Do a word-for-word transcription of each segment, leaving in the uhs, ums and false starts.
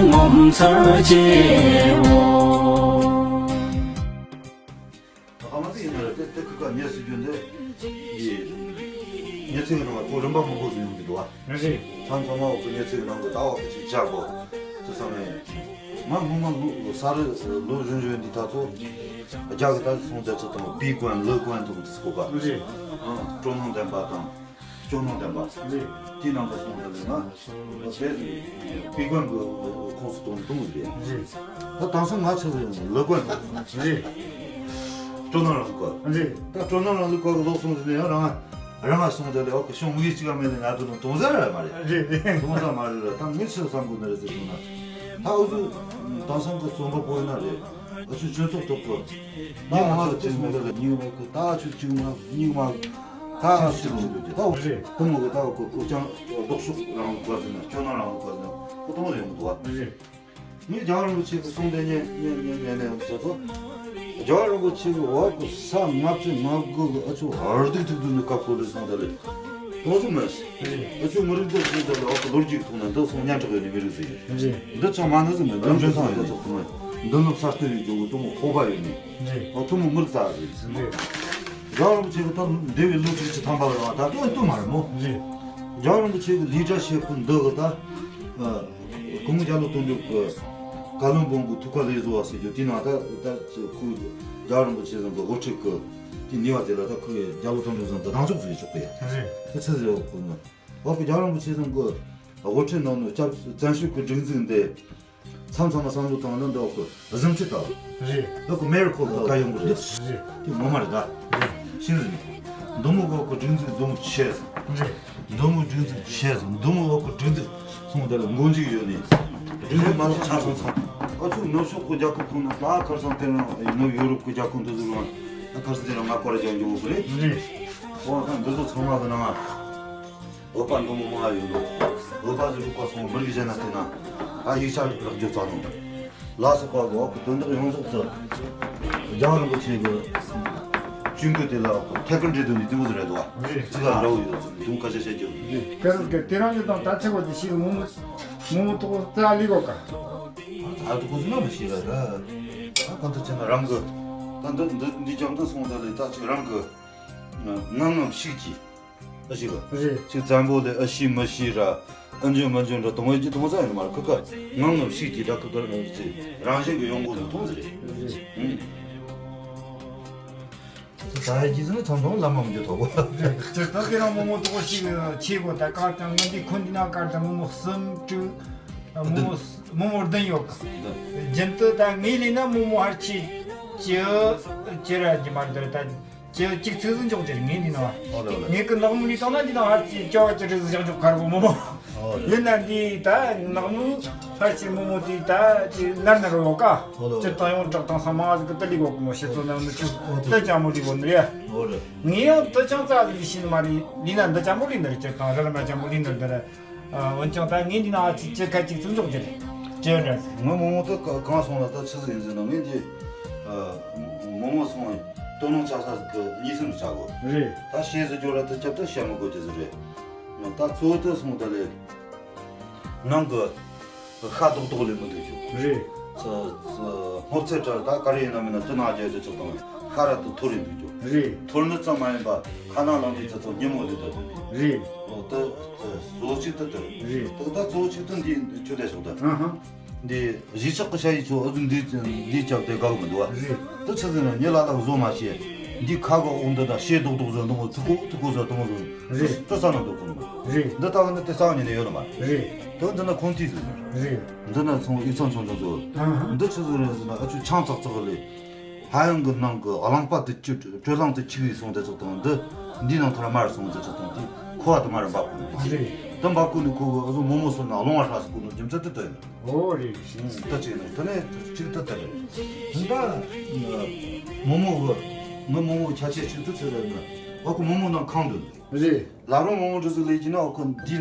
ངོ་མཚར་ཆེའོ། ཨ་མ་ཟིག་ཡིན་ན་རེད། དེ་དེ་ཁུ་ཁ་ཉལ་སྲིད་རྒྱུ་འདི་ཡི་ཉལ་ཚིག་རང་ལ་ཁོ་རིམ་པ་མང་པོ་ཟིག་ཡོང་གི་འདུག་བ། རེད། ཚང་ཚང་མ་འོག་གི་ཉལ་ཚིག་རང་གི་ལྟ་བ་གི་ཅིག་བྱ་དགོས་དེ་བསམ་ནས། ང་སྔོན་མ་ལོ་ས་རུ་ལོ་གཞོན་གཞོན་འདི་ད་ཚོ་རྒྱ་གི་ད་སོང་ཙང་ཚོ་དང་པི་ཀོན་ལི་ཀོན་དུ་ཟེར་གོ་པ། རེད། ཨང་སྤྲོ་སྣང་ལྡན་པ་དང་སྐྱོ་སྣང་ལྡན་པ། རེད། དེའི་ནང་དུ་སོང་ཙང་ལས་ང་བྱས་པི་ཀོན་གི་ཁོངས་སུ་གཏོང་གཏོང་གི་རེད། རེད། ད་དེང་སང་ང་ཆ་ལི་ཀོན་དུ། རེད། སྤྲོ་སྣང་རང་ལུགས་པ། རེད། ད་སྤྲོ་སྣང་རང་ལུགས་པ་གི་ལོག་སོང་ཟིན་ནས་ཡང་རང་རང་ང་སོང་ཙང་ལས་འོག་གི་ཤོང་མི་གཅིག་ག་མེད་ནས་ང་དུ་ནང་གཏོང་ས་ར་མ་རེད། རེད་རེད། གཏོང་ས་མ་རེད་ར། ད་ངས་ཆི་བསམ་དགོས་ནི་རེད་ཟེར་སོང་ན། ད་འུ་ཚོ་དེང་སང་གི་རྩོམ་པ་པོ་ཡིན་ན་རེད། འུ་ཚོའི་སྤྱི་ཚོགས་ཐོག་གི་ད་ང་ཚོ་ཅིག་མི་འདུག་ལ་གཉིས་མེད་གི། ད་ཆུ་གཅིག་མ་གཉིས་མ་ད་ང་ཚོ་ཅིག་མི་འདུག་ད་འུ་རེད། དུ་མོ་གི་ད་འུ་གི་ཁོ་ཅང་ལྡོག་ཕྱོགས་རང་ལུགས་པ་ཟེར་ན་སྐྱོ་སྣང་རང་ལུགས་པ་ཟེར་ན་ཁོ་དུ་མོ་ཡོང་གི་འདུག་བ། རེད། ངས་རྒྱལ་བ་རིན་པོ་ཆེ་གི་གསུང་དེ་ཉན་ཉན་ཉན་ཉན་ནས་ཟེར་ཚོ། རྒྱལ་བ་རིན་པོ་ཆེ་གི་འོག་གི་ས་ལྔ་བཅུ་ང་དགུ་གི་ཨ་ཆོ་ཧར་སྡུག་ཐུག་ཐུག་ནི་སྐབས་ཁོ་ལས་སོང་ད་ལས། གཏོང་ཆོག་མེད། ཨ་ཆོ་མི་རིགས་འདི་སོང་ད་ལས་འོག་གི་ལོ་རྒྱུས་ཐོག་ནས་འདི་སོང་སྙན་གྲགས་ཡོད་ནི་མི་རིགས་ཟིག་ཡིན། འདི་ཚང་མ་ནི་ཟིག་མེད། འདི་འདྲ་སང་ཡོད་ཚོགས་ཐུག་མེད། འདི་ནི་ས་སྟོད་ཡོད་རྒྱུ་གི་དུ་མོ་ཧོ་པ་ཡོད་ནི། ཨོ་དུ་མོ་མི་རིགས་ས་ཟིག་ཡིན། རྒྱལ་བ་རིན་པོ་ཆེ་གི་ད་འདས་པའི་ལོ་དྲུག་ཅུ་ཐམ་པ་ལ་ད་དུང་ཨ་དུ་མ་རེད་མོ། རྒྱལ་བ་རིན་པོ་ཆེ་གི་ལས་གྲྭ་བཤད་ཁུལ་འདི་གི་ད། སྐུ་ངོ་རྒྱ་ལོ་དོན་གྲུབ་ཀྱིས་བཀའ་བློན་འབུམ་གྱི་ཐུགས་ཀ་ལས་བཟོ་བ་ཟེར་རྒྱུ་དེ་ནང་ད་ད་ཁོའི་རྒྱལ་བ་རིན་པོ་ཆེ་ཚང་གི་དབུ་ཁྲིད་ཀྱི་དེ་ནུས་པ་དེ་ལ་ད་ཁོའི་རྒྱ་ལོ་དོན་གྲུབ་ཚང་གི་གདེང་འཇོག་བཟོས་ཆོག་གི་ཡ། རེད། ད་ཆི་ཟེར་བ་ཁོ་ན་བ་ཁོ་རྒྱལ་བ་རིན་པོ་ཆེ་ཚང་གི་དབུ་ཁྲིད་ནང་ནས་སྐྱབས་བཙན་བྱོལ་གྱི་སྒྲིག་འཛུགས་འདི་མཚམས་མཚམས་ལ་བསམ་བློ་བཏང་ན་འདི་འོག་གི་གཟི་བརྗིད་དང་། རེད། འོག་གི་མེ་རི་ཁོལ་དང་བཀའ་ཡོང་གི་རེད། རེད། དེ་ངོ་མ་རེད་ད། རེད། ཤེས་རེད། འདི་མོ་འོག་གི་སྒྲིག་འཛུགས་འདི་མོ་ཆེ་ཟིག་རེད། འདི་མོ་སྒྲིག་འཛུགས་ཆེ་ཟིག་འདི་མོ་འོག་གི་སྒྲིག་འཛུགས་སོང་དེ་ལ་མགོ་མཇུག་ཡོད་ནི། སྒྲིག་འཛུགས་མ་ལོག་ཆ་སོང་ཚང་། ཨ་ཚོ་ནུབ་ཕྱོགས་གི་རྒྱལ་ཁབ་ཁོ་ན་ད་ཁར་སང་དེ་རིང་ནུབ་ཡོ་རོབ་གི་རྒྱལ་ཁབ་འདི་ཚོ་རང་ད་ཁར་སང་དེ་རིང་ང་སྐོར་ར་རྒྱག་འཇུག་གི་རེད། རེད། འོ་ད་འདི་ཚོ་ཚང་མ་གི་ནང་། བོད་པ་འདི་མོ་མང་ཡོད་ནོ། བོད་པ་ཟེར་བུ་ཀ་སོང་མི་རིགས་གཞན་ན་བལྟས་ན། ཨ་ཡིག་ཆ་རག་རྒྱུ་རྩ་ནོ། ལ་སོགས་པ་གི་འོག་གི་དོན་དག་ཡོངས་རྫོགས་སུ། རྒྱལ་བ་རིན་པོ་ཆེ་གི་བཅུན་གི་དེ་ལ་ཐད་ཀར་འབྲེལ་དོན་ནི་དེ་མོ་ཟིག་རེད་དོ། རེད། ཅི་ལ་འདྲ་བོ་ཡོད་ཚུལ་དུང་ཁ་ཤས་བཤད་རྒྱུ། རེད། དེ་རང་གི་དེ་རང་གི་དང་ད་ཆེ་བ་དེ་ཤེས་མོ་མོ་མོ་མོ་ཏོག་ཙ་ལི་གོ་ཀ་ཨ་ཏོག་ཙི་ན་མི་ཤེས་ར་ད། ཨ་གང་ཐུབ་ཆེ་ན་རང་གི་ད་འདི་འདི་འདི་ཀྱང་འདི་སོང་ད་ལས་ད་ཅིག་རང་གི་ངང་ངམ་ཤིག་གྱིས། ཨ་ཞིག་ག་རེད། ཅིག་བཙན་པོ་ལས་ཨ་ཤི་མི་ཤི་ར། ཨ་འཇོན་མི་འཇོན་ར་དུང་བའི་ཅི་དུང་ས་ཡིན་མ་ར་ཁུ་ཁ་ངང་ངམ་ཤིག་གྱིས་ར་ཁུ་ཁ་རང་ཅི་རང་བཞིན་གྱི་ཡོང་སྒོ་ནི་མཐོང་ཟེར་རེད། ཧུམ། ད་ཡ་ཇི་ཟིན་ཚང་ཚང་ལ་མ་མི་འཇོ་ཐོག་གོ། ཅི་ད་དེ་རང་མོ་མོ་ཏོག་ཞིག་ཆེ་གོ་ད་ཀར་དང་ངན་དེ་ཁོན་དེ་ན་ཀར་དང་མོ་མོ་གསུམ་དྲུག་མོ་མོ་མོ་མོ་བདུན་ཡོད་ག་རྒྱུན་དུ་ད་ངའི་ལས་ན་མོ་མོ་ཧར་ཆེ་ཅི་ཅི་ར་ཇི་མ་རེད་ད། ཅི་གཅིག་ཚིག་ཟིན་འཇོག་རྒྱུ་རེད་ངས་འདི་ན། ཨོ་ལེ་ཨོ་ལེ། ངས་ཀི་ནག་མོ་ལི་བཏང་ན་འདི་ན་ཧར་ཅི་ཅོ་ཅི་རེད་ཟིན་འཇོག་གར་གོ་མོ་མོ། ཨོ་ལེ། ཡིན་ན་འདི་ད་ནག་མོ་ཧར་ཅི་མོ་མོ་དེ་ད་ཅི་ནར་ནར་རོ་ཀ་ཨོ་ལེ་ཨོ་ལེ། ཅི་བཏང་ཡོང་བྲག་དང་ས་མ་ཟིག་གི་ཏི་ལི་གོ་གི་མོ་ཤི་ཚོ་ན་མི་ཆུ་ཨོ་ཏི་ལི་ཅ་མོ་ལི་གོ་ནི་རེད། ཨོ་ལེ། ངས་ཡང་ཏི་ཅང་ཙ་ལི་ཤི་ནི་མ་རེད་ལི་ན་འདི་ཅ་མོ་ལི་ནི་རེད་ཅི་དང་ར་ལ་མ་ཅ་མོ་ལི་ནི་རེད་འདི་རེད། འོན་ཀྱང་ད་ངས་འདི་ན་ཨ་ཅིག་ཅི་ཁ་ཅིག་ཚིག་འཇོག་རྒྱུ་རེད། ཅི་ཡོད་རེད། ངའི་མོ་མོ་དེ་གང་སོང་ལ་ད་ཆི་ཟིག་ཡིན་ཟེར་ན་ངས་འདི་མོ་མོ་སོང་དོ་སྣང་ཆགས་ས་ཟིག་གི་གཉིས་སེམས་ཆགས་གོ། རེད། ད་ཤེས་ཟིག་འཇོག་ར་དེ་ཅབ་ད་བཤད་མི་དགོས་ཀྱི་ཟིག་རེད། ད་གཙོ་བོ་དེ་སོང་ད་ལས་ནང་གི་ཤ་རྡོག་རྡོག་ལས་མི་འདུག་ཞུ། རེད། སྔོ་ཚལ་དྲ་ད་ག་རེ་ཡིན་ན་མིན་ན་དུ་ནང་རྒྱལ་དུ་ཆོག་དང་ཤ་ར་དུ་ཐོར་རེ་འདུག་ཅོ། རེད། ཐོར་ནི་ཙམ་མ་ཡིན་པ་ཁ་ནང་ལངས་དུས་ཚོད་ཚོ་ཉིན་མོ་ལས་ད་དུ་འདུག་རེད། ཨོ་ད་གཙོ་གཅིག་ད་དུ་རེད། ད་ད་གཙོ་གཅིག་ད་འདི་ཆུ་ལས་ཤོག་ད། ཨ་ཧ། འདི་གཞིས་ཆགས་ཀྱི་ཤ་ཡི་ཚོ་ཨ་ཟུ་འདི་འདི་ཅག་དེ་དགའ་གི་མི་འདུག་བ། རེད། ད་ཆི་ཟེར་ན་ཉེ་ལ་ལག་བཟོ་མ་བྱེད། འདི་ཁ་ག་འོང་འདི་ད་ཤེས་རྡོག་རྡོག་བཟོ་འདི་མོ་ཐུ་གོ་ཐུ་གོ་བཟོ་འདི་མོ་བཟོ། རེད། ད་ས་ན་འདུག་གོ་ནི་མ། རེད། འདི་ལྟ་བ་ནི་དེ་ས་བ་ཉིད་ནས་ཡོད་ནི་མ། རེད། ད་འདི་ན་ཁོང་ཐིག་ཟེར། རེད། འདི་ན་ཚོང་ཡིག་ཚང་ཆུང་ཆུང་ཚོ། ཨ་ཧ། འདི་ཆི་ཟིག་རེད་ཟེར་ན་ཨ་ཆུ་ཆང་ཙག་ཙག་ལས། ཧ་ཡང་གི་ནང་གི་གླང་པ་དེ་ཅི་དྲོད་རླངས་དེ་ཆི་གི་སོང་དེ་ཚོ་དང་འདི་འདི་ནང་ཐོ་ར་མར་སོང་དེ་ཚོ་དང་དེ་ཁོ་བ་དུ་མར་འབབ་གོ་ནི། རེད། དུ་འབབ་གོ་ནི་ཁོ་གི་ཨ་ཟོ་མོ་མོ་སོང་ན་རླུང་བ་ཧྲ་སི་གོ་ནི་རྒྱུ་མཚན་དེ་དོན། ཨོ་རེད་རེད། ད་ཅིག་ནི་དེ་ནས་ཅིག་ད་ལྟ་རེད། ད་མོ་མོ་གི་ང་མོ་མོ་ཆ་ཆེ་ཆུ་དུ་ཚོད་ལ་ནི་ཨོ་ཁོ་མོ་མོ་ནང་ཁང་དུ། རེད། ལ་རོང་མོ་མོ་འདྲ་ཟིག་ལས་ཀྱི་ན་ཨོ་ཁོ་འདི་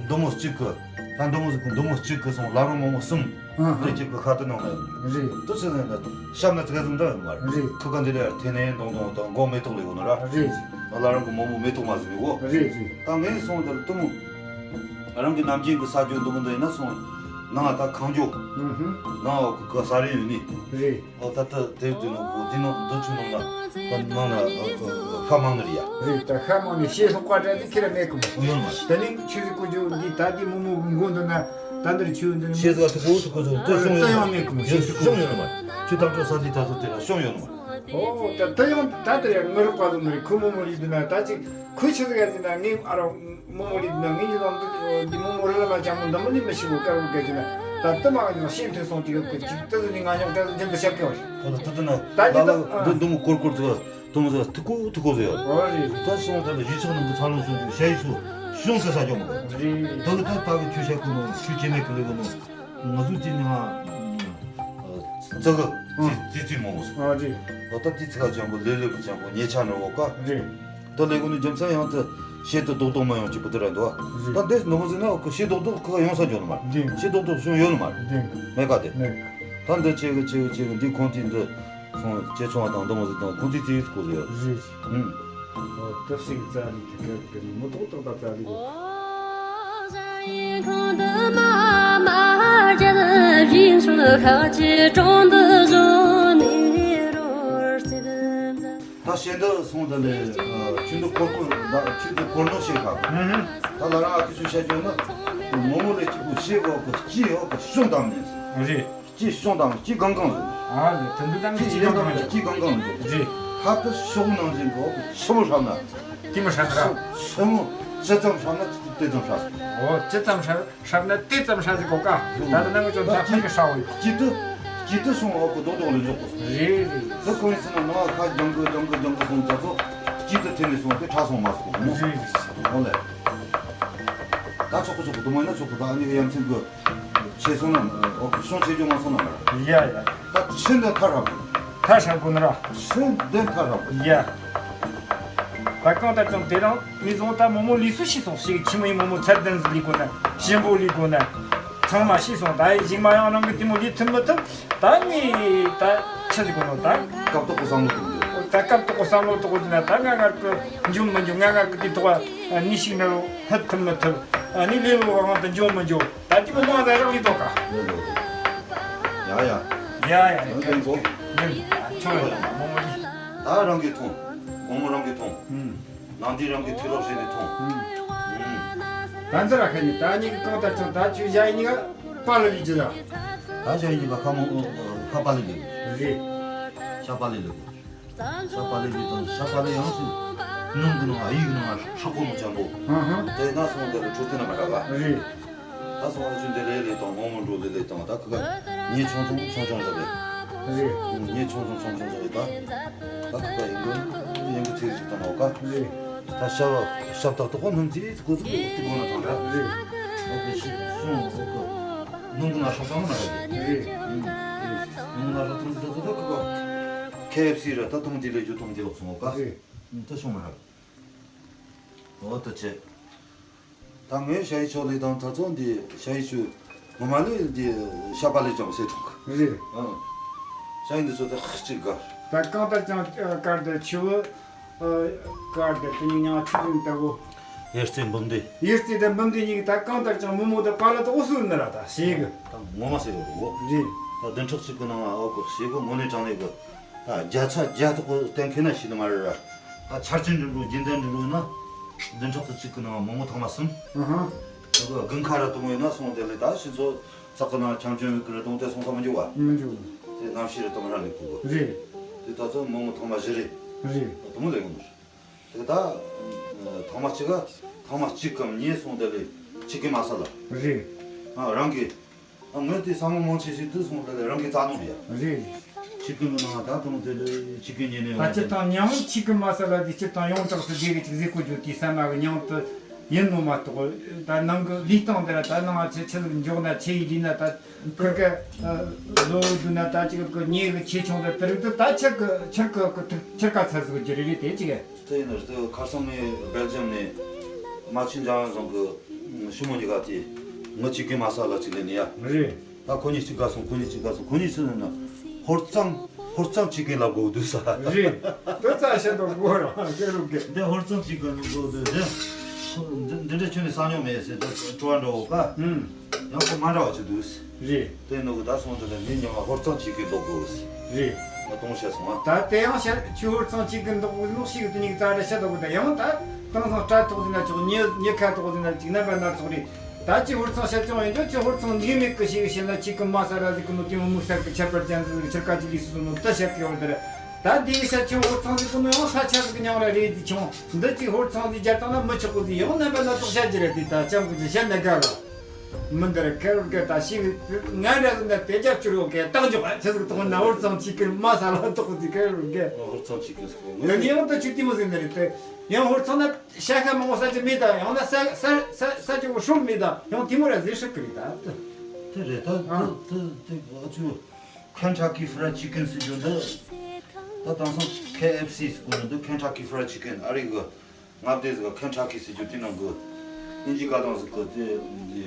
འདི་མོ་གཅིག་གི་ད་འདི་མོ་ཟིག་གི་འདི་མོ་གཅིག་གི་སོང་ལ་རོང་མོ་མོ་གསུམ་ཨ་ཧ་འདི་གཅིག་གི་ཁ་དུ་ནང་ལ་རེད། འདི་ཚོད་ལ་ཤམ་ན་ཚིག་ཟིག་འདྲ་ཡོད་མ་རེད། རེད། ཁུ་ཁ་འདི་ལ་ཐེ་ནས་འདོང་འདོང་དང་མགོ་མེ་ཏོག་ལས་གོ་ནོ་ར། རེད། ལ་རོང་གི་མོ་མོ་མེ་ཏོག་མ་ཟིག་ཡོད་གོ། རེད་རེད། ད་ངས་སོང་དེ་ལ་དུ་མོ། རང་གི་ནམ་རྒྱུན་གྱི་ས་རྒྱུ་འདུག་འདི་ཡིན་ན་སོང་། ནང་ད་ཁང་རྒྱུ། ཨུ་ཧུམ། ནང་གི་ས་རིན་ཡོད་ནི། རེད། ཨོ་ད་ད་དེ་དུས་ནང་གི་འདི་ནང་འདི་ཆུ་ནང་ལ་ད་ནང་ལ་ཤ་མང་ནི་རེད་ཡ། རེད། ད་ཤ་མང་ནི་ཤེས་སོགས་བཀའ་དྲ་དེ་ཁྱེད་ར་མེད་གི་མོ། ཡོད་མ། ད་ནི་ཆུ་ཟིག་ཀུ་ཅུ་འདི་ད་འདི་མོ་མོ་གི་མགོ་འདི་ན་ད་འདིར་ཆུ་འདི་ནི་ཤེས་ཟིག་ཐུ་ཀུ་ཐུ་ཀུ་ཟིག་ད་ཤོང་ད་ཡོད་ཡང་མེད་གི་མོ། ཤེས་ཤོང་ཡོད་མ། ཆུ་ཐག་ཆོད་ས་འདི་ད་ཚོ་དེ་ལ་ཤོང་ཡོད་མ། ཨོ་ད་ད་ཡང་ད་དེ་ཡང་ངུ་རུ་བ་ཟིག་ནི་རེད། ཁུ་མོ་མོ་ཡིན་འདི་ན་ད་ཅིག་ཁུ་ཆུ་ཟིག་ཡ་འདི་ན་ངས་ཨ་རོ། མོ་མོ་ལི་ན་ངེད་ཀྱི་ནང་དུ་འདི་མོ་མོ་རི་ལ་མ་ཅང་མོ་འདི་མོ་ནི་མི་ཤི་བོ་དཀར་བོ་གལ་ཏེ་ན། ད་ལྟ་མ་ག་ནང་ཤེས་ཐོས་སོང་ཅིག་གི་ཅིག་ཏི་ཟི་ནི་ང་ཉོག་ཏི་ཟི་འདི་འདི་ཤབ་ཀྱི་བ་ཤི། ཁོ་ན་ཏི་ཏི་ན་ད་ལ་ལ་འདི་འདི་མོ་སྐོར་སྐོར་ཙི་ཏུ་མོ་ཟི་ཐི་ཀོ་ཐི་ཀོ་ཟི་ཡོད། ཨོ་རེད། ད་སོང་ད་ལ་ཡུལ་ཕྱོགས་ནང་གི་ཚ་ལོང་སོང་ཅིག་ཤ་ཡི་ཚུ་ཤོང་ཟེར་ས་ཀྱོང་མོ། རེད། ད་གི་ད་ད་གི་ཁྱོད་ཤ་ཀུ་ནོ་ཁྱོད་ཅེ་ནེ་ཀི་ལི་གི་ནོ། ང་ཚོ་དེ་ནི་ང་ཙི་གི་ཙི་ཙི་མོ་མོ་ཟི། ཨོ་རེད། ཨོ་ད་དེ་ཚ་ལ་ཅང་གི་ལེ་ལེ་གི་ཅང་གི་ཉེ་ཆ་ནོ་བོ་ཀ། རེད། ད་ལས་ཀུན་ནི་རྒྱུ་མཚན་ཡང་དུ་ཤེས་དུ་རྡོག་རྡོག་མ་ཡོང་གི་བུ་དུ་ར་འདུག་བ། རེད། ད་འདི་ནུ་མོ་ཟིན་ན་ཁོ་ཤེས་རྡོག་རྡོག་ཁོ་ཡོང་ས་འཇོག་ནི་མ་རེད། རེད། ཤེས་རྡོག་རྡོག་བྱུང་ཡོད་ནི་མ་རེད། རེད། མེད་ག་དེ། མེད། ད་འདི་ཆེ་གི་ཆེ་གི་ཆེ་གི་འདི་ཁོང་དེ་འདི་སོང་ཆེ་ཆུང་བ་དང་འདི་མོ་ཟིན་དང་ཁོང་དེ་ཙི་ཡིས་ཁོ་ཟིན་ཡོད། རེད། ཨུམ། ཨོ་ད་ཤིང་རྩ་ལི་དེ་ག་གི་མུ་ཏོག་ཏོག་ད་རྩ་ལི་གོ། ད་ཤེས་འདི་སོང་ད་ལས་ཆུ་འདི་སྐོར་སྐོར་ད་ཆུ་འདི་སྐོར་ནོ་ཤེས་ཁ། ད་ལ་རང་ཨ་ཁུ་ཆུ་ཤ་གྱོན་ན་མོ་མོ་ལས་གཅིག་པུ་ཤེས་གོ་གི་སྐྱི་ཡོ་གི་ཤོང་དམ་ནས། རེད། སྐྱི་ཤོང་དམ་སྐྱི་གང་གང་རེད། ཨ་ལས་དེ་འདི་དམ་གི་སྐྱི་གང་གང་རེད། སྐྱི་གང་གང་རེད། རེད། ཁ་ཏི་ཤོག་ནང་བཞིན་གོ་གི་ཆུ་མོ་ཧྲབ་ན། ཏི་མོ་ཧྲབ་ན་ར། ཆུ་མོ་ཅི་ཙམ་ཧྲབ་ན་དེ་ཙམ་ཧྲབ། ཨོ་ཅི་ཙམ་ཧྲབ། ཧྲབ་ན་དེ་ཙམ་ཧྲ་ཟིག་གོ་ཀ། ད་ལྟ་ནང་གི་ཅོ་ད་ཕ་གི་ཧྲ་བོ་ཡོད། སྐྱིད་དུ། སྐྱིད་དུ་སོང་འོག་གི་རྡོག་རྡོག་ལས་འཇོག་གོ། རེད་རེད། དེ་ཁོ་ཡིན་ཟེར་ན་ནང་ཁ་རྒྱང་གི་རྒྱང་གི་རྒྱང་གི་སོང་ད་ཚོ། སྐྱིད་དུ་ཐེ་ནས་སོང་དེ་ཁྲ་སོང་མ་སོང་མོ། རེད་རེད། འོ་ལེ། ད་ཆོག་གི་ཆོག་གི་དུ་མ་ཡིན་ན་ཆོག་གི་ད་ཨ་ནི་གི་ཡ་མཚན་གི། ཆེ་སོང་ན་འོག་གི་སོང་ཆེ་རྒྱུ་མ་སོང་ན་མ་ར། ཡ་ཡ། ད་ཆེ་འདི་ཐ་ར་བོ། ཐ་ཧྲ་གོ་ནི་ར། ཆེ་འདི་ཐ་ར་བོ། ཡ། ད་གང་ལྟར་ཀྱང་དེ་རིང་ངས་བཟུང་ད་མོ་མོ་ལུས་སུ་ཤི་སོང་ཞིག་ཆི་མོ་ཡིན་མོ་མོ་ཚད་ལྡན་ཟིག་ལུས་གོ་ན་ཞིམ་པོ་ལུས་གོ་ན། ཚང་མ་ཤི་སོང་ད་ཡིན་ཞིག་མ་ཡང་རང་གི་དེ་མོ་ལུས་ཐུབ་མི་ཐུབ་ད་ངས་ད་ཆི་ཟིག་གོ་ནོ་ད། སྐབས་ཐོག་གི་བསམ་བློ་གཏོང་རྒྱུ། ད་སྐབས་ཐོག་གི་བསམ་བློ་གཏོང་རྒྱུ་ན་ད་ང་ང་གི་འཇོམས་མི་འཇོམས་ང་ང་གི་དེ་ཐོག་ནི་ཞིག་ན་ལོ་ཧད་ཐུབ་མི་ཐུབ་ནི་ལས་ལོ་དབང་དུ་འཇོམས་མི་འཇོམས། ད་ཅི་མི་མང་ཟ་རག་ལི་དོ་ཀ། ཡ་ཡ། ཡ་ཡ་ཡ། ཡིན་གོ། ཡིན། ཆོག་ཡ་མོ་མོ་ཡིན། ད་རང་གི་ཐོང་། མོ་མོ་རང་གི་ཐོང་། ནང་དེ་རང་གི་ཐུགས་རོགས་བྱས་ནས་ཐོང་། ད་འདི་ར་ཁ་ནི་ད་ཉིད་ཀྱི་གང་ལྟར་ཀྱང་ད་ཆུ་བཞག་ཡིན་ག་པ་ལ་ལི་ཅི་ལ། ད་བཞག་ཡིན་ག་ཁ་མོ་ཁ་པ་ལ་ལི། རེད། ཤ་པ་ལ་ལི། ཤ་པ་ལི་ལི་དང་ཤ་པ་ལི་ཡང་སུ། ནང་གི་ནང་ཨ་ཡིག་ནང་ཧྲག་གོ་མོ་ཅན་པོ། ཧང་ཧང་། དེ་ན་སོང་དེ་ལ་འཕྲོད་བསྟེན་ན་མ་འདྲ་བ། རེད། ད་སོང་བ་ཆུ་འདི་ལས་ལས་དང་མོ་མོ་འགྲོ་ལས་ལས་དང་ད་ཁུ་ག་ཉེ་ཆུང་ཆུང་ཆུང་ཆུང་བཞག་རེད། རེད། ཉེ་ཆུང་ཆུང་ཆུང་ཆུང་བཞག་རེད་ད། ད་ཁུ་ག་ཡིན་གོ་ཡིན་གི་ཚིག་ཞིག་དང་ཧོ་ཀ། རེད། ད་ཤ་བ་ཤ་བཏགས་ཏོག་གོ་སྣུམ་ཚིག་ཚིག་གོ་ཚིག་གོ་ཚིག་གོ་ན་དང་འདྲ། རེད། ཧོ་ཀ་ཤི་སོང་ཧོ་ཀ་སྣུམ་གོ་ན་ཧྲག་ཙམ་ན་རེད། རེད། སྣུམ་གོ་ན་ཧྲག་ཙམ་ཚིག་ད་ད་ད་ཁུ་ག་ཁེ་ཨེཕ་སི་རེད་ད་ཐུང་དེ་ལས་རྒྱུ་ཐུང་དེ་ལོག་སོང་ཧོ་ཀ། རེད། ད་སོང་མ་རེད། འོ་ད་ཆེ། ད་ངས་ཞ་ཡི་ཆོ་ལེ་དང་ད་ཚོ་འདི་ཞ་ཡི་ཆུ་ངོ་མ་ལས་འདི་ཤ་པ་ལས་ཀྱང་སེ་ཐུག་རེད། ཨང་། ཞ་ཡི་འདི་ཚོ་ད་ཧ་ཅིག་དགའ། ད་གང་ལྟར་ཀྱང་དཀར་འདི་ཆུ་བོ་དཀར་འདི་དེ་ཉིད་ཉང་ཆུ་ཀུན་ལྟ་བུ། ཡེར་རྩེ་འབུམ་སྡེ། ཡེར་རྩེ་དང་འབུམ་སྡེ་གཉིས་ཀྱི་ད་གང་ལྟར་ཀྱང་མི་མོ་ད་པ་ལ་ད་འོ་སུ་ནི་ར་ད་ཞེ་གི། ད་ངོ་མ་སེ་བོ་རུ་བོ། རེད། ད་བདུན་ཕྲག་གཅིག་གི་ནང་ང་ཨོ་གི་ཞེ་གི་ངོ་ནས་དྲང་ནས་གི། ད་བརྒྱ་ཆ་བརྒྱ་ཐོག་གི་གཏན་འཁེལ་ན་ཤེས་ནི་མ་རེད་ར། ད་ཆ་རྐྱེན་འགྲིམ་འགྲོ་རྒྱུན་ལྡན་འགྲིམ་འགྲོ་ན། བདུན་ཕྲག་ཏུ་གཅིག་གི་ནང་མོག་མོག་ཐེངས་མ་གསུམ། ཨ་ཧ། ད་གི་དགུན་ཁ་ར་གཏོང་ཡོད་ན་སོང་དེ་ལས་ད་ཕྱི་ཚོ་ཚག་གི་ནང་ཆང་སྐྱོན་གི་ར་གཏོང་དེ་སོང་ས་མི་འཇུག་བ། མི་འཇུག་དེ་གནམ་གཤིས་ར་གཏོང་ར་ནི་ཁུ་གི། རེད། དེ་ད་ཚོ་མོག་མོག་ཐེངས་མ་བཞི་རེད། རེད། དུ་མོ་ལས་ཡོང་ནི་རེད། དེ་ད་ཐེངས་མ་གཅིག་ག་ཐེངས་མ་གཅིག་གམ་གཉིས་སོང་དེ་ལས་ཆི་གི་མ་ས་ལ། རེད། ཨ་རང་གི་ཨ་ངོས་དེ་ས་མོ་མང་ཆེ་ཞིག་དུ་སོང་དེ་ལས་རང་གི་རྩ་ནོར་ཡ། རེད། ཆི་ཀུན་གི་ནང་ད་དུང་དེ་ལས་ཆི་ཀུན་ཉེ་ནས་ད་སྤྱིར་བཏང་ཉང་ཆི་ཀུན་མ་ས་ལ་དེ་སྤྱིར་བཏང་ཡོངས་གྲགས་སུ་དེ་གི་ཅིག་ཟེ་ཀོ་རྒྱུ་དེ་ས་མ་གི་ཉང་དུ་ཡིན་ནོ་མ་གཏོགས་ད་ནང་གི་ལུས་སྟངས་འདི་ལ་ད་ནང་ཆེ་ཆི་ཟིག་འཇོག་ན་ཆེ་ཡི་རི་ན་ད་ཁུར་གི་ལོ་བསྡུ་ན་ད་ཅིག་གི་ཉེ་གི་ཆེ་ཆུང་དུ་དེ་རིགས་དུ་ད་ཆི་གི་ཆི་གི་ཁུ་ཐུག་ཆི་ག་ཚ་ཟིག་གི་རེ་རེ་དེ་ཅིག་དེ་ཡིན་ན་ཁར་སང་ནས་སྦེལ་ཇམ་ནས་མ་ཆིན་ཇང་ཡང་ཟོང་གི་ཤུ་མོ་གཉིས་ཀ་དེ་ངི་ཆི་ཀུན་མ་ས་ལ་ཅིག་ལས་ནི་ཡ། རེད། ད་ཁོ་གཉིས་གཅིག་དགའ་སོང་། ཁོ་གཉིས་གཅིག་དགའ་སོང་། ཁོ་གཉིས་ཚུར་ན་ཧོར་གཙང་ཧོར་གཙང་གཅིག་གི་ལབ་དགོས་འདུག་ས། རེད། དོ་ཙ་བཤད་དོ་གོ་ར་གེ་རུ་གེ། འདི་ཧོར་གཙང་གཅིག་གི་ལབ་དགོས་འདུག་འདི། འདི་འདི་འདྲ་ཁྱོན་ནས་བསམ་མྱོང་མེད་ཟེར། ད་སྤྲོ་བ་འདྲ་བོ་པ། ཨུམ། ཡང་ཁོ་མ་འདྲ་བ་ཅིག་འདུག་ཟེར། རེད། དེ་ནོ་གི་ད་སོང་དེ་ལ་ངའི་ཉི་མ་ཧོར་གཙང་གཅིག་གི་འདུག་དགོས་ཟེར། རེད། ང་གཏོང་བཤད་སོང་ཨ། ད་དེ་ཡང་བཤད། ཁྱོད་ཧོར་གཙང་གཅིག་གི་འདུག་དགོས་ལོག་ཤིག་དེ་ཉིད་རྩ་འདྲ་བཤད་དགོས། ད་ཡང་ད་དེང་སང་སྐྲ་ཐོག་ཟིན་ན་ཆོག་ཉི་ཉི་ཁ་ཐོག་ཟིན་ན་ཅིག་རྣམ་པ་སྣ་ཚོགས་རེད། ད་ཅི་ཧོར་གཙང་བཤད་ཀྱང་ཡིན་ཀྱང་ཅི་ཧོར་གཙང་ནུས་མེད་ཀི་ཞིག་བཤད་ན་ཅིག་གི་མ་ས་ར་ཟིག་གི་ནོ་དེ་མོ་མུག་སར་གི་ཁྱད་པར་ཅན་ཟིག་ཆེར་ཀ་ཅི་ལི་སུ་ནོ་ད་བཤད་ཀྱི་ཡོད་དེ་རེད། ད་འདིའི་ས་ཆེན་ཧོར་གཙང་ཟིག་གི་ནོ་ཡང་ས་ཆ་ཟིག་གི་མྱང་ར་རེད་ཟིག་ཆུང་འདི་ཅིག་ཧོར་གཙང་ཟིག་རྒྱལ་བཏང་ན་མི་ཆོག་གི་ཟིག་ཡང་རྣམ་པ་སྣ་ཚོགས་བཤད་ཀྱི་རེད། དེ་ད་ཅམ་གི་ཅི་བཤད་ན་དགའ་ར། མི་འདིར་ཁེར་རོ་གེ་ད་ཤི་ང་འདྲ་ཟིག་ན་དེ་རྒྱབ་སྐྱོར་ཡོད་གེ་རྟགས་འཇོག་ཆི་ཟིག་གཏོང་ན་ཧོར་གཙང་ཆི་ཀི་མ་ས་ལ་གཏོགས་ཟིག་ཁེར་རོ་གེ་ཧོར་གཙང་ཆི་ཀི་ཟིག་ངས་ངས་ཡང་ད་ཆུ་ལྟད་མོ་ཟིག་འདི་རེད་དེ། ཡང་ཧོར་གཙང་ན་ཤ་ཁ་མང་བོ་ཟ་རྒྱུ་མེད་ད། ཡང་ན་ས་ས་ས་ས་ཅིག་བོ་ཧྲོམ་མེད་ད། ཡང་དེ་མོ་ར་ཟེར་ཧྲིག་གི་རེད་ད། དེ་རེད་ད། ཨ། དེ་དེ་དེ་ཨ་ཆུ་Kentucky Fried Chicken ཟེར་རྒྱུ་འདི། ད་དེང་སང་K F C ཟེར་གོ་ནི་འདི་Kentucky Fried Chicken ཨ་རི་གི་མངའ་སྡེ་ཟིག་ག་Kentucky ཟེར་རྒྱུ་དེ་ནང་གི་དབྱིན་ཇི་བཀའ་ཐང་ཟིག་གི་དེ་འདི་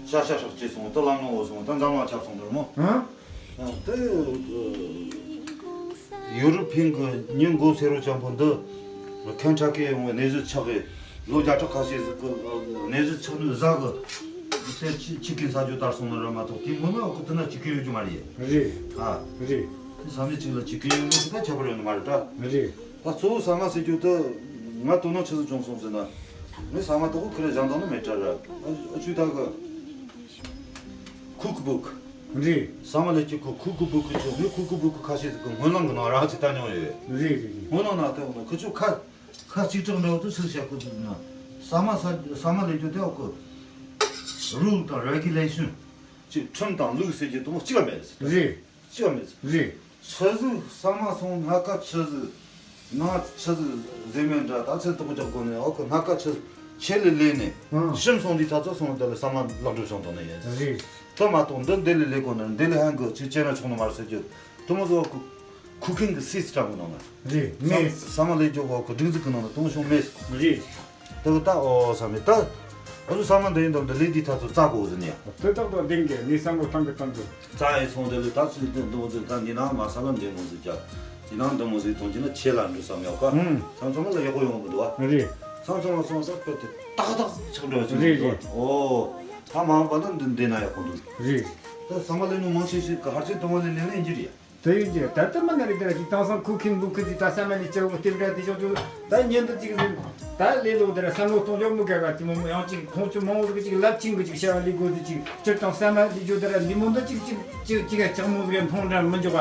ཤ་ཤ་ཧྲག་ཅེས་སོང་། དེ་ལམ་ལོང་བོ་སོང་། ད་འཛམ་གླིང་ཁྱབ་སོང་འདིར་མོ། ཧ། དེ་ཡུ་རོབ་ཕིང་གི་ཉིན་མགོ་སེར་རོ་ཅན་པོ་འདི་ཁེན་ཁྲ་ཀི་ཡོང་བའི་ནད་གཞི་ཆགས་གི་ལོ་བརྒྱ་ཕྲག་ཁ་ཤས་ཟིག་གི་ནད་གཞི་ཆགས་ནས་བཟའ་གི་སེར་ཆི་ཆི་ཀིན་ཟ་རྒྱུ་དར་སོང་ནི་ར་མ་གཏོགས་དེ་མིན་ན་ཁོ་དེ་ན་ཆི་ཀིན་ཡོད་རྒྱུ་མ་རེད། རེད། ཨ། རེད། དེ་ས་མི་གཅིག་ལ་ཆི་ཀིན་ཡོད་ནི་ད་ཁྱད་པར་ཡོད་ནི་མ་རེད་ད། རེད། ད་གཙོ་བོ་ཟ་མ་ཟེར་རྒྱུ་དེ་ང་དོ་སྣང་ཆི་ཟིག་བྱུང་སོང་ཟེར་ན། ངས་ཟ་མ་དག་ཁོ་རེ་བཞག་འདང་ནི་མེད་དྲ་ར། ཨ་ཨ་ཆུ་ད་གི་ཁུག་བུག་རེད། ཟ་མ་ལས་ཀྱི་ཁོ་ཁུག་བུག་གི་ཆོག་ངས་ཁུག་བུག་གི་ཁ་ཤས་ཟིག་གི་སྨོན་ལམ་གི་ནང་ར་ཅིག་ལྟ་མྱོང་ཡོད། རེད་རེད་རེད། སྨོན་ལམ་ནང་ལྟ་ཡོང་ན་ཁི་ཆུ་ཁ་ཁ་གཅིག་གྲགས་འདྲ་བོ་དུ་ཆི་བཤད་ཁུ་ཚུགས་ན། ཟ་མ་ཟ་ཟ་མ་ལས་རྒྱུ་དེ་འོག་གི་རུལ་དང་རེ་གུ་ལེ་ཤོན་ཅིག་ཁྲིམས་དང་ལུགས་ཟེར་རྒྱུ་དེ་མོ་གཅིག་མེད་ཟེར། རེད། ཅི་ཡང་མེད་ཟེར། རེད། ཆི་ཟིག་ཟ་མ་སོང་སྣ་ཁ་ཆི་ཟིག་ནང་ཆི་ཟིག་ཟེར་མེད་འདྲ། ད་ཆི་དོག་རྒྱག་དགོས་ནས་འོག་གི་སྣ་ཁ་ཆི་ཆེ་ལས་ལས་ནས་ཨང་ཤིམ་སོང་དུས་ད་ཚོ་སོང་དེ་ལས་ཟ་མ་ལག་འགྲོ་བྱུང་དོ་ནས་ཡིན། རེད། དེ་མ་གཏོགས་འདི་འདི་ལས་ལས་དགོས་ན་འདི་ལས་ཧན་གི་ཆི་ཅེ་ན་ཆོག་ནི་མ་རེད་ཟེར་རྒྱུ་དེ་མོ་ཟོ་གི་cooking system གི་ནང་ན། རེད། ཟ་མེད། ཟ་མ་ལས་རྒྱུ་འོག་གི་སྒྲིག་འཛུགས་གི་ནང་ན་དེ་མོ་བྱུང་མེད། རེད། དེ་གི་ད་ཨོ་ཟ་མེད་ད། ཨ་ཟོ་ཟ་མ་འདི་ཡིན་དམ་འདི་ལས་དེ་ད་ཚོ་རྩ་དགོས་ཟེར་ནས་ཡ། དེ་ཏག་ཏག་འདིང་གི་ནི་བསམ་བློ་བཏང་གི་བཏང་གི་རྩ་ཡི་སོང་དེ་ལས་ད་ཚོད་དེ་འདི་མོ་ཟིག་ད་ཉི་ནང་མ་ས་ལ་འདི་མོ་ཟིག་རྒྱ། ཉི་ནང་འདི་མོ་ཟིག་གཏོང་གྱི་ན་ཆེ་ལ་འགྲོ་བསམ་ཡོད་ཀ་ཧུམ། བསམ་བསམ་ལ་ཡག་པོ་ཡོང་གི་འདུག་བ། རེད། བསམ་བསམ་ལ་བསམ་ས་དཔེ་དེ་ཏག་ཏག་ཆགས་འགྲོ་བ་ཅིག་རེད་འདུག་རེད། ཨོ། ད་མ་འོངས་པ་ན་འདི་འདི་ན་ཡག་པོ་འདུག་རེད། ད་བསམ་པ་ལས་ནུ་མང་ཆེ་ཤོས་ཀ་ཧར་ཆེ་དུང་བ་ལས་ལེན་ལེན་གྱི་རེད། དེ་ཡིན་གྱི་ད་ལྟ་མ་ན་རེ་དེ་ར་ཅིག་དེང་སང་ཁུ་ཁིན་བུ་ཁི་ཅིག་ད་ས་མ་ལི་ཅི་རོག་སྟེ་བྲ་དེ་ཞོག་ཅུ་ད་ཉིན་དུ་ཅིག་ཟིན་ད་ལས་ལོ་དེ་ར་བསམ་བློ་གཏོང་ཕྱོགས་མི་དགའ་ག་དེ་མོ་མོ་ཡང་ཅིག་ཁོང་ཚོ་མང་བོ་ཟིག་ཅིག་རླབས་ཆེན་གི་ཅིག་བྱ་བ་ལས་དགོས་ཟིག་ཅིག་སྤྱིར་བཏང་ས་མ་ལི་ཇོ་དེ་ར་ལི་མོ་འདི་ཅིག་ཅིག་ཅིག་ཅིག་ག་ཅག་མོ་ཟིག་མཐོང་འདྲ་མི་འཇོག་ག་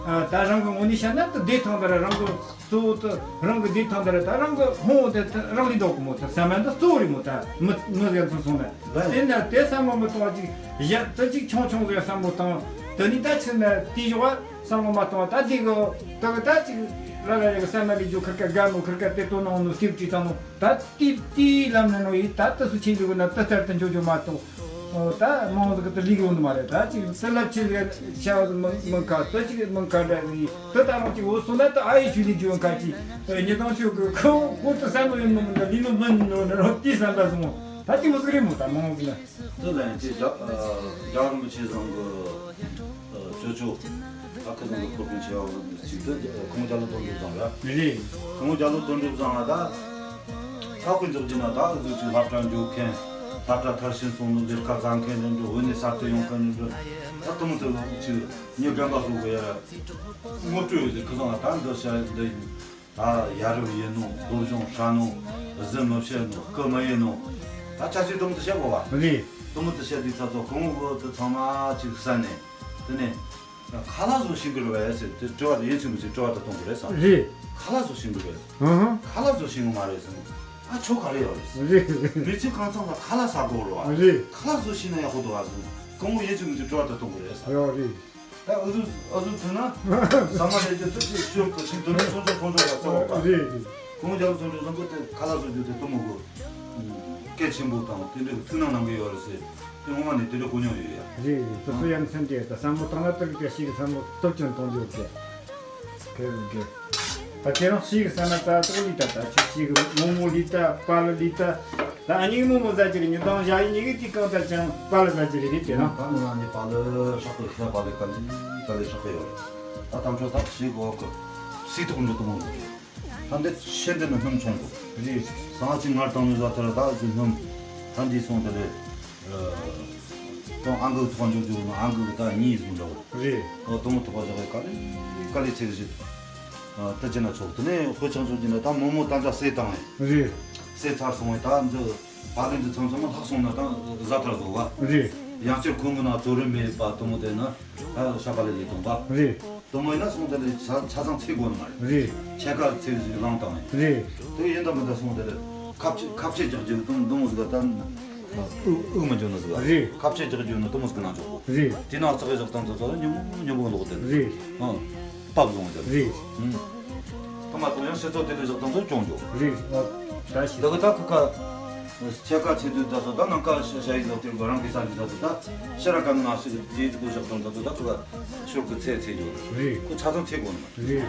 ད་རང་གི་ངོ་ནས་བཤད་ན་ད་བདེ་ཐང་དེ་ར་རང་གི་གཙོ་བོ་དེ་རང་གི་བདེ་ཐང་དེ་ར་ད་རང་གི་ཧོང་དེ་རང་ལས་ལྡོག་གི་མོ་ད་ས་མ་འདི་གཙོ་བོ་རེད་མོ་ད་མི་མི་ཟིག་མཐོང་སོང་ན། དེ་ནས་དེ་བསམ་བློ་མི་གཏོང་བ་ཅིག་གཞན་དུ་ཅིག་ཆུང་ཆུང་ཟིག་བསམ་བློ་བཏང་། དེ་ནས་ད་ཕྱིན་ན་དེའི་ཞོགས་བསམ་བློ་མ་གཏོང་བ་ད་དེ་གི་དེ་གི་ད་ཅིག་ལ་ལ་ཡ་གི་ས་མ་ལི་ཇོ་ཁར་ཀ་དགའ་ནོ་ཁར་ཀ་དེ་དོ་ནང་ནོ་སིབ་ཅིག་བཏང་ནོ་ད་དེ་དེའི་ལམ་ནས་ནོ་ཡིས་ད་དེ་སུ་ཆེན་འཇུག་ན་དེ་ལྟར་དུ་འཇོག་འཇོག་མ་གཏོགས་ད་མང་ཟིག་གི་དེ་ལིག་ཡོང་ནི་མ་རེད། ད་ཅིག་དེ་ལབ་ཆེ་ཟིག་བྱ་བ་མི་མི་ཁ་དེ་ཅིག་མི་ཁ་འདྲ་ཟིག་ཡིན་དེ་ད་རང་ཅིག་འོ་སོ་ན་ད་ཨ་ཡི་ཆུ་ལི་ཇོ་ཁ་ཅིག་ཉི་དང་ཆོས་གི་ཁོ་ཁོ་དེ་ས་ནོ་ཡོད་ནོ་མི་འདྲ་ལི་ནོ་མི་ནོ་ནོ་དེའི་བསམ་པ་སོང་ད་དེ་མོ་ཟིག་རེད་མོ་ད་མང་ཟིག་ན། དེ་ལན་དེ་རྒྱ་རྒྱ་རིན་པོ་ཆེ་ཚང་གི་ཅོ་ཅོ་ཨ་ཁུ་ཚང་གི་ཁོར་ཁུང་ཆེ་བ་ཅིག་ཏུ་ཁོང་རྒྱ་ལོ་དོན་གྲུབ་ཚང་ར། རེད། ཁོང་རྒྱ་ལོ་དོན་གྲུབ་ཚང་ལ་ད་ཧ་ཁུ་འཇོག་གྱི་ན་ད་ཨུ་ཚུགས་ཅིག་སློབ་གྲྭ་འཇོག་མཁན་སློབ་གྲྭ་མཐར་ཕྱིན་སོང་ནས་ལས་ཀ་བཙལ་མཁན་རེད་འགྲོ་འོ་ནས་གསར་དུ་ཡོང་མཁན་རེད་འགྲོ་ད་དུང་དུ་ཅིག་ཉི་རྒན་པ་སོགས་གི་ཡ་ངོ་སྤྲོད་ཡོད་དེ་ཁུ་ཚང་ལ་ད་འདི་བྱ་འདི་ཡིན། ད་ཡ་རབས་ཡིན་ནོ་སློབ་སྦྱོང་ཧྲ་ནོ་གཟི་མི་བཤད་ནོ་སྐུ་མི་ཡིན་ནོ། ད་ཆ་ཚིག་དུམ་དུ་བཤད་དགོས་པ། རེད། དུམ་དུ་བཤད་དུས་ཚ་ཚོ་གོང་བུ་དུ་ཚང་མ་ཅིག་གསན་ནས་དེ་ནས་ཁ་ལག་བཟོ་ཤེས་གི་རེད་བས་ཟེར་དེ་དྲི་བ་དེ་ཡིན་ཚིག་མི་ཚིག་དྲི་བ་དུ་གཏོང་གི་རེད་ས། རེད། ཁ་ལག་བཟོ་ཤེས་གི་རེད། ཧུང་ཧུང་། ཁ་ལག་བཟོ་ཤེས་གི་མ་རེད་ཟེར་ནོ། ཨ་ཆོ་ག་རེ་ཡོད་རེད་ཟེར། རེད། མི་ཚེ་གང་ཚང་ལ་ཁ་ལག་ཟ་དགོས་རེད་བ། རེད། ཁ་ལག་བཟོ་ཤེས་ན་ཡག་པོ་འདུག་བ་ཟེར་ནོ། གོང་བུ་ཡིན་ཚིག་མི་ཚིག་དྲི་བ་དུ་གཏོང་གི་རེད་ས། ཡོད་རེད། ད་ཨུ་ཚུགས་ཨུ་ཚུགས་ཐུག་ན། ཟ་མ་ལས་ཀྱི་ཚུལ་གྱིས་ཤོར་གི་ཚིག་དོན་ཚོན་ཚོན་ཚོན་ཚོན་ལ་རྩ་བ་པ། རེད་རེད། ཁོང་རྒྱ་ལོ་ཚོན་ཚོན་བཟང་པོ་དེ་ཁ་ལག་བཟོ་རྒྱུ་དེ་གཏུམ་མོ་གི་གལ་ཆེན་པོ་དང་དེ་འདྲའི་ཐུགས་སྣང་གནང་གི་ཡོད་རེད་ཟེར་དེ་སྔོན་མ་ནས་དེ་འདྲ་གོ་མྱོང་ཡོད་ཡ། རེད་རེད། དེ་ཚོ་ཡ་མཚན་དེ་ད་བསམ་བློ་བཏང་ན་ཏིག་ཏིག་ཞིག་བསམ་བློ་སྟོབས་ཅན་གཏོང་རྒྱུ་དེ་གལ་གི་ད་ཁྱེད་རང་ཞིག་བསམ་ན་ད་ཏོག་ལི་ད་ད་ཆུ་ཞིག་མོག་མོག་ལི་ད་པ་ལི་ལི་ད། ད་ཨ་ཉིག་མོ་མོ་ཟ་གི་རེད། ཉི་དང་ཞག་ཡི་ཉིག་གི་དུས་གང་ལྟར་ཀྱང་པ་ལ་ཟ་གི་རེད་རེད་དེ་ན། ད་ང་རང་ནི་པ་ལ་ཧྲག་གི་ཤ་པ་ལ་ག་ལི་ག་ལི་ཧྲག་གི་ཡོད་རེད། ད་དམ་ཆོ་ད་ཞིག་འོག་གི་སི་ཐོག་འགྲོ་དུ་མོ་རེད། ད་འདི་ཤིན་ཏུ་ནི་སྣུམ་ཆུང་གོ། རེད། ཟངས་ཅིག་ངར་བཏང་ནས་བཟའ་ཐར་ད་ཅིག་སྣུམ། ད་འདི་སོང་དེ་རེད། ཨ་ཨང་ཀི་ཐོག་འཇོག་རྒྱུ་ན་ཨང་ཀི་ད་གཉིས་བཟུང་འདྲ་བོ། རེད། ཨོ་དུ་མོ་ཐོག་བཞག་གི་ག་ལེ་ག་ལེ་ཚིག་ཞིག་ཨ་ད་ཅི་ན་ཆོག་དེ་ནས་དཔེ་ཆ་འཇོག་རྒྱུ་ན་ད་མོ་མོ་ད་འདྲ་སེ་བཏང་ཡིན། རེད། སེ་ཚར་སོང་བས་ད་འདི་བ་ལན་འདི་ཚང་ཚང་མ་ལྷག་སོང་ན་ད་བཟའ་ཐར་བཟོ་བ། རེད། ཡང་བསྐྱར་ཁོང་གི་ན་བཙོ་རིན་མེད་པ་དུ་མོ་དེ་ན་ད་ཤ་པ་ལ་ཡི་དོན་པ། རེད། དུ་མོ་ཡིན་ན་སོང་དེ་ལས་ཆ་ཆ་ཚང་ཚེ་དགོས་ནི་མ་རེད། རེད། ཕྱེད་ཀ་ཚེ་ཞིག་ལངས་བཏང་ཡིན། རེད། དེ་ཡིན་དང་མིན་དང་སོང་དེ་ལས་ཁ་ཕྱེ་ཁ་ཕྱེ་རྒྱག་རྒྱུ་དང་དུ་མོ་ཟིག་ད་དབུགས་མི་འཇོག་ནི་ཟིག་རེད། ཁ་ཕྱེ་རྒྱག་རྒྱུ་ནི་དུ་མོ་ཟིག་ན་འཇོག་གོ། རེད། དེ་ན་ཚག་བཞག་དང་དུ་དུ་ཉོ་མོ་ཉོ་མོ་ལོག་དེ། རེད། ཨང་། པབ་བཟུང་རྒྱུ། རེད། ཨང་། ད་མ་གཏོགས་ཡང་ཕྱི་ཚོ་དེ་ལས་བཞག་དང་དུ་ཅུང་འཇོག་རེད། ཨ་ད་ཤི། དེ་གི་ད་ཁུ་ཁ་ཕྱེད་ཀ་ཚེ་དུས་ད་དུ་ད་ནང་ཀ་ཤ་ཤ་ཡི་ལོག་དེ་གོ་རང་གི་ས་དུས་ད་དུ་ད་ཤ་ར་ཀ་ནང་ཤི་དེ་ཚིག་གོ་བཞག་དང་ད་དུ་ད་ཁུ་ཁ་ཤོར་གི་ཚེ་ཚེ་འཇོག་རེད། ཁུ་ཆ་ཚང་ཚེ་དགོས་ནི་མ་རེད།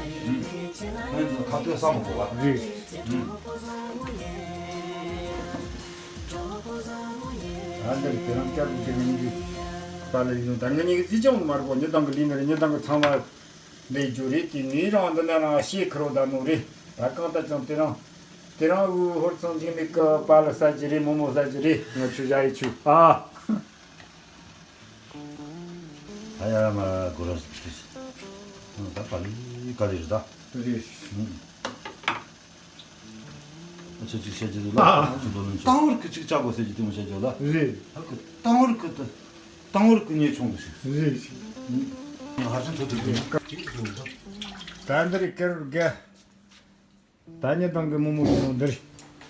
རེད། ཁོང་ཁ་ཐོས་ས་མ་གོ་བ། རེད། ཨ་འདིར་དེ་རང་སྐྱབས་ཀྱི་ངེད་གཉིས་ཀྱི་པཱ་ལགས་ཡིན་ནོ་ད་ངེད་གཉིས་ཀྱི་རྩིས་ཀྱང་མ་རེད་གོ། ཉི་དང་གི་ལི་ནི་རེད། ཉི་དང་གི་ཚང་མ་ལས་རྒྱུ་རེད། དེ་ངས་རང་འདི་ན་རང་ཤེས་ཁུར་བ་ད་ནོ་རེད། ད་གང་ལྟར་ཀྱང་དེ་རང་དེ་རང་འུ་ཧོར་ཚང་འཇིགས་མེད་ཀྱི་པཱ་ལགས་ས་ཀྱི་རེད། མོ་མོ་ས་ཀྱི་རེད། ང་ཆུ་བཞག་ཡི་ཆུ་ཨ། ཨ་ཡ་མ་གོ་ར་ཟིག་ད་པཱ་ལགས་ག་རེ་རེད་ད། རེད། ཁྱོད་ཅིག་བཤད་རྒྱུ་ལ་ཨ། ཁྱོད་ལོ་ལོན་ཆོག་བཏང་བར་གི་ཅིག་བྱ་དགོས་ཟེར་རྒྱུ་དེ་མོ་བཤད་རྒྱུ་ལ། རེད། ཧ་གི་བཏང་བར་གི་ད་བཏང་བར་གི་ཉེ་ཆུང་གི་ཞིག་རེད། ངས་ཧ་ཅང་ཐུབ་ཐུབ་ཀྱི་ད་འདིར་ཀེར་རྒྱ། ད་ཉི་དང་གི་མོ་མོ་གི་ནང་འདིར།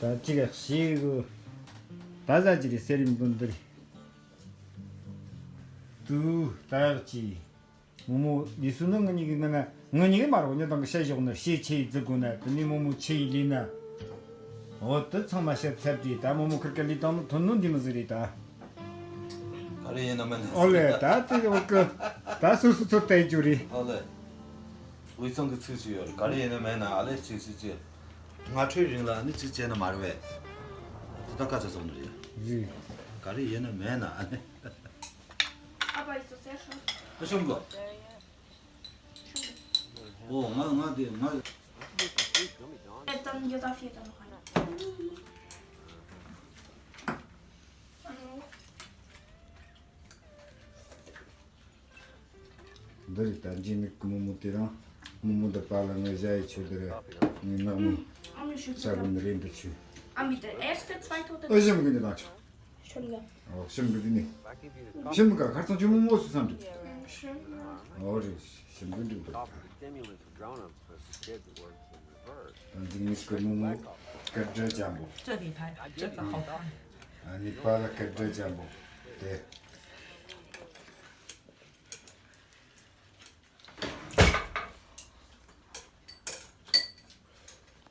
ད་ཅིག་ཤེས་གི་ད་ཟ་ཅི་རེད་ཟེར་རིམ་དུ་འདིར། དུ་ད་ཡག་ཅི། མོ་མོ་ལི་སུ་ནི་ང་གཉིས་ཀྱི་ང་ན་ང་གཉིས་ཀྱི་མ་རོ་ཉི་དང་གི་བཤད་ཞོག་ནི་བཤད་ཆེ་ཡི་རྫི་དགོས་ན་དེ་ནི་མོ་མོ་ཆེ་ཡི་ལི་ན། འོ་དེ་ཚང་མ་བཤད་ཚར་དུས་ད་མོ་མོ་ཁིར་ཀ་ལི་དང་ནི་ཐོན་ནོ་འདི་མི་ཟིག་རེད་ད། ག་རེ་ཡིན་ན་མིན་ན། ཨོ་ལེ་ད་དེ་འོ་ཀི་ད་སོ་སོ་ཚོ་བལྟས་རྒྱུ་རེད། ཨོ་ལེ། དབུས་གཙང་གི་ཚིག་ཅིག་ཡོད་རེད། ག་རེ་ཡིན་ན་མིན་ན་ཨ་ལེ་ཅིག་ཅིག་ཅིག་སྔ་འཕྲོའི་རིང་ལ་ནི་ཅིག་བྱས་ན་མ་རེད་བས། དེ་ད་ཁ་ཚ་སོང་ནི་རེད། རེད། ག་རེ་ཡིན་ན་མིན་ན་ཨ་ལེ། Apa ist das sehr schön? ཨ་ཤོམ་གོ། ཨོ་ང་ང་དེ་ང་Dann geht auf jeden Fall noch einer. འདི་རེད་ད་འཇིགས་མེད་ཀྱི་མོ་མོ་དེ་རང་མོ་མོ་འདི་པཱ་ལགས་ངའི་ཞྭ་ཡི་ཆུ་འདི་རེད། ངའི་ནག་མོ་ས་བུན་རེད་འདི་ཆུ། Ah, mit der erste, zweite oder ཨེ་ཞིམ་གི་འདི་ནང་ཆུ། Schon, ja. ཨོ་ཞིམ་གི་འདི་ནི། ཞིམ་ག་ཁར་ཚང་ཆུ་མོ་མོ་སུ་སང་འདི། Schön. ཨོ་རེད་ཞིམ་གི་འདི་འདི། ད་འཇིགས་མེད་ཀྱི་མོ་མོ་སྐད་སྒྲ་འཇམ་པོ། 这里拍，这个好看。 ཨ་ནི་པཱ་ལགས་སྐད་སྒྲ་འཇམ་པོ་དེ།